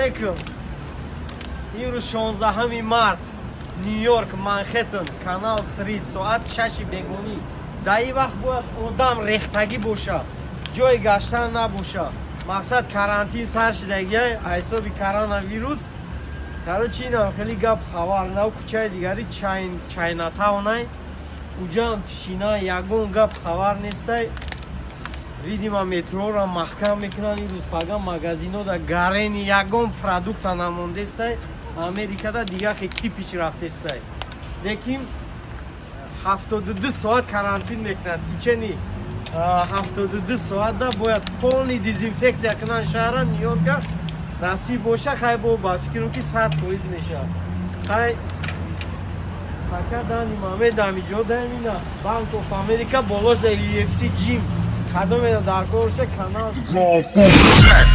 Алейкум. Имрӯз 16 март, Нью-Йорк, Манхэттен, Канал Стрит, соат 6 бегонӣ. Дар ин вақт бояд одам рехтагӣ боша, ҷои гаштан набоша. Мақсад, карантин сар шидагия ҳисоби коронавирус. Короче, инам хеле гап хабар нав. Кӯчаи дигари Чайнатаунай, уҷаам тишина, ягон гап хабар нестай. Видимо, метрора маҳкам мекунанд имрӯз пага. Магазино да гарени, ягон продукта намондестай. Америкада дига хе кипиш рафтестай, лекин 72 соат карантин мекунанд. Течение 72 соатда бояд полный дезинфекция кунанд шаҳра Нью-Йорка. Насиб боша, хай, бо ба фикрам, ки 100% мешавад. Хай, пока дани мамед амиҷо даем. Ина Банк оф Америка, болош да UFC gym. Кадоме дар кор боша, канал. Go full check.